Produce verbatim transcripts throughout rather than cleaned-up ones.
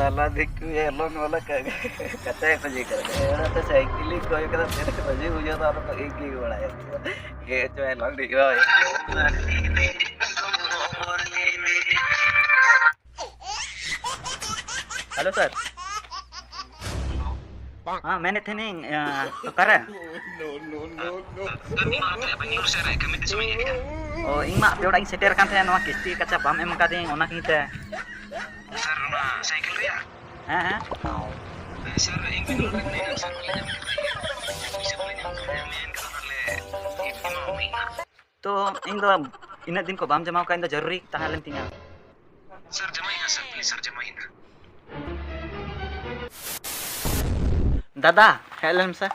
ᱥᱟᱞᱟ ᱫᱤᱠᱩ ᱮᱞᱚᱝ ᱵᱟᱞᱟ ᱠᱟ-, ᱠᱟᱛᱷᱟ ᱜᱮᱠᱚ ᱡᱤ ᱠᱟᱫᱟ᱾ ᱚᱱᱟᱛᱮ ᱥᱟᱭᱠᱮᱞ ᱤᱧ ᱠᱚᱭ ᱠᱟᱫᱟ, ᱛᱤᱱᱟᱹᱜ ᱵᱟᱡᱮ ᱵᱩᱡᱷᱟᱹᱣ ᱫᱟ, ᱚᱱᱟ ᱫᱚ ᱤᱧ ᱜᱮ ᱵᱟᱲᱟᱭᱟ᱾ ᱦᱮᱸ ᱪᱚ, ᱮᱞᱚᱝ ᱴᱷᱤᱠ ᱦᱳᱭ᱾ Hello sir. ᱦᱮᱸ, ᱢᱮᱱᱮᱫ ᱛᱟᱦᱮᱱᱤᱧ, ᱮᱸ, ᱚᱠᱟᱨᱮ? ᱠᱟᱹᱢᱤ ᱱᱚᱣᱟ ᱛᱮ ᱵᱮᱝᱜᱟᱞᱳᱨ ᱥᱮᱫ ᱨᱮ ᱠᱟᱹᱢᱤ ᱛᱤᱥ ᱮᱢ ᱦᱮᱡ ᱟᱠᱟᱱᱟ? ᱚ, ᱤᱧ ᱢᱟ ᱟᱯᱮ ᱚᱲᱟᱜ ᱤᱧ ᱥᱮᱴᱮᱨ ᱟᱠᱟᱱ ᱛᱟᱦᱮᱸᱫ, ᱱᱚᱣᱟ ᱠᱤᱥᱛᱤ ᱠᱟᱪᱟ ᱵᱟᱢ ᱮᱢ ᱟᱠᱟᱫᱤᱧ, ᱚᱱᱟ ᱠᱤᱱ ᱛᱮ᱾ ᱥᱟᱨ, ᱚᱱᱟ ᱥᱟᱭᱠᱮᱞ ᱨᱮᱭᱟᱜ? ᱦᱮᱸ, ᱦᱮᱸ᱾ ᱦᱮᱸ, ᱥᱟᱨ, ᱤᱧ ᱵᱮᱝᱜᱟᱞᱳᱨ ᱨᱮ ᱢᱮᱱᱟᱹᱧᱟ, ᱥᱟᱨ, ᱵᱟᱞᱮ ᱧᱟᱢ ᱠᱮᱫᱟ᱾ ᱯᱩᱭᱥᱟᱹ ᱵᱟᱞᱮ ᱧᱟᱢ ᱠᱮᱫᱟ, ᱢᱮᱱ ᱠᱟᱫᱟ ᱛᱟᱦᱞᱮ ᱤᱧ ᱮᱢᱟᱢᱟᱹᱧ ᱦᱟᱸᱜ᱾ ᱛᱚ, ᱤᱧ ᱫᱚ ᱤᱱᱟᱹᱜ ᱫᱤᱱ ᱠᱚ ᱵᱟᱢ ᱡᱚᱢᱟᱣ ᱠᱟᱜ, ᱤᱧ ᱫᱚ ᱡᱟᱹᱨᱩᱨᱤ ᱛᱟᱦᱮᱸ ᱞᱮᱱ ᱛᱤᱧᱟ᱾ ᱥᱟᱨ, ᱡᱚᱢᱟᱭᱮᱫᱼᱟ ᱥᱟᱨ, ᱯᱞᱤᱡᱽ ᱥᱟᱨ, ᱡᱚᱢᱟᱭᱮᱫᱼᱟ᱾ ᱫᱟᱫᱟ, ᱦᱮᱡ ᱞᱮᱱ ᱢᱮᱥᱮ᱾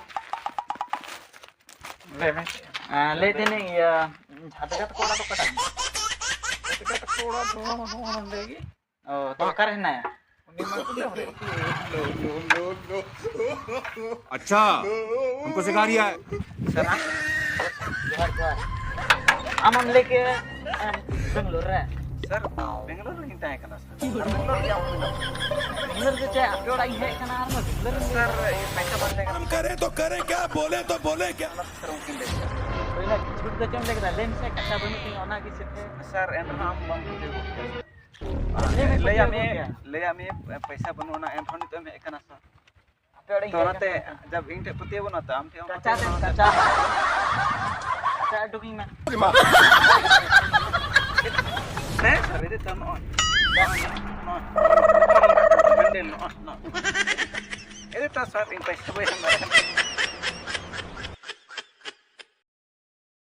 ᱞᱟᱹᱭ ᱢᱮ᱾ ᱮᱸ, ᱞᱟᱹᱭ ᱫᱟᱹᱧ, ᱤᱭᱟᱹ, ᱡᱷᱟᱴᱜᱟ ᱛᱟᱠᱚ ᱚᱲᱟᱜ ᱫᱚ ᱚᱠᱟᱴᱟᱜ? ᱡᱷᱟᱴᱜᱟ ᱛᱟᱠᱚ ᱚᱲᱟᱜ ᱫᱚ ᱱᱚᱜᱼᱚ ᱱᱚᱸᱰᱮ ᱜᱮ᱾ ᱚ, ᱛᱚ ᱚᱠᱟᱨᱮ ᱦᱮᱱᱟᱭᱟ? ᱩᱱᱤ ᱢᱟ ᱠᱩᱞᱟᱹᱢ ᱨᱮ᱾ अच्छा, हमको सिखा रिया है। ᱥᱟᱨ, ᱟᱢ, ᱡᱚᱦᱟᱨ, ᱡᱚᱦᱟᱨ᱾ ᱟᱢᱮᱢ ᱞᱟᱹᱭ ᱠᱮᱫ, ᱮᱸ, ᱵᱮᱝᱜᱟᱞᱳᱨ ᱨᱮ? ᱥᱟᱨ, ᱵᱮᱝᱜᱟᱞᱳᱨ ᱨᱮᱜᱤᱧ ᱛᱟᱦᱮᱸ ᱠᱟᱱᱟ, ᱥᱟᱨ᱾ ᱟᱨ ᱵᱮᱝᱜᱟᱞᱳᱨ ᱨᱮ ᱟᱢ ᱫᱚ? ᱵᱮᱝᱜᱟᱞᱳᱨ ᱫᱚ ᱪᱮᱫ, ᱟᱯᱮ ᱚᱲᱟᱜ ᱤᱧ ᱦᱮᱡ ᱠᱟᱱᱟ ᱟᱨ ᱵᱮᱝᱜᱟᱞᱳᱨ ᱨᱮ? ᱥᱟᱨ, ᱤᱧ ᱯᱚᱭᱥᱟ ᱵᱟᱝ ᱛᱟᱦᱮᱸ ᱠᱟᱱᱟ᱾ हम करे तो करे क्या, बोले तो बोले क्या? ᱚᱱᱟ ᱥᱟᱨ, ᱩᱱᱠᱤᱱ ᱞᱟᱹᱭ ᱠᱮᱫᱟ᱾ ᱦᱳᱭ, ᱚᱱᱟ ᱡᱷᱩᱴ ᱫᱚ ᱪᱮᱫ ᱮᱢ ᱞᱟᱹᱭ ᱠᱮᱫᱟ? ᱞᱟᱹᱭ ᱢᱮᱥᱮ, ᱠᱟᱛᱷᱟ ᱵᱟᱹᱱᱩᱜ ᱛᱤᱧᱟᱹ, ᱚᱱᱟ ᱜᱮ ᱥᱮ ᱯᱷᱮ᱾ ᱥᱟᱨ, ᱮᱱ ᱨᱮᱦᱚᱸ ᱟᱢ ᱵᱟᱢ ᱵᱩᱡᱷᱟᱹᱣ ᱜᱚᱫ ᱠᱮᱫᱟ᱾ ᱞᱟᱹᱭ ᱢᱮ, ᱞᱟᱹᱭᱟᱜ ᱯᱚᱭᱥᱟ ᱢᱮᱭᱟᱹᱧ, ᱵᱟᱹᱱᱩᱜ ᱛᱤᱧᱟᱹ᱾ ᱞᱟᱹᱭᱟᱜ ᱢᱮᱭᱟᱹᱧ, ᱯᱚᱭᱥᱟ ᱵᱟᱹᱱᱩᱜ ᱟᱱᱟ, ᱮᱱ ᱨᱮᱦᱚᱸ ᱱᱤᱛᱚᱜ ᱮᱢ ᱦᱮᱡ ᱟᱠᱟᱱᱟ, ᱥᱟᱨ᱾ ᱟᱯᱮ ᱚᱲᱟᱜ ᱤᱧ ᱛᱚ ᱦᱮᱡ ᱚᱱᱟᱛᱮ ᱠᱟᱱᱟ᱾ ᱡᱟᱵ ᱤᱧ ᱴᱷᱮᱡ ᱯᱟᱹᱛᱭᱟᱹᱣ ᱵᱟᱹᱱᱩᱜ ᱛᱟᱢ, ᱟᱢ ᱴᱷᱮᱡ ᱦᱚᱸ ᱠᱟᱪᱟ ᱯᱟᱹᱛᱭᱟᱹᱣ ᱫᱮᱱ, ᱵᱟᱹᱱᱩᱜ ᱠᱟᱪᱟ᱾ ᱛᱟᱢ᱾ ᱠᱟᱪᱟ ᱩᱰᱩᱠᱤᱧ ᱢᱮ᱾ ᱦᱮᱸ, ᱥᱟᱹᱨᱤ ᱜᱮ ᱛᱚ, ᱱᱚᱜᱼᱚᱭ᱾ ᱱᱚᱜᱼᱚᱭ᱾ ᱱᱚᱜᱼᱚᱭ᱾ ᱱᱚᱜᱼᱚᱭ᱾ ᱮᱭ ᱛᱚ, ᱥᱟᱨ, ᱤᱧ ᱯᱚᱭᱥᱟ ᱵᱟᱹᱧ ᱮᱢ ᱫᱟᱲᱮᱭᱟᱜ ᱠᱟᱱᱟ᱾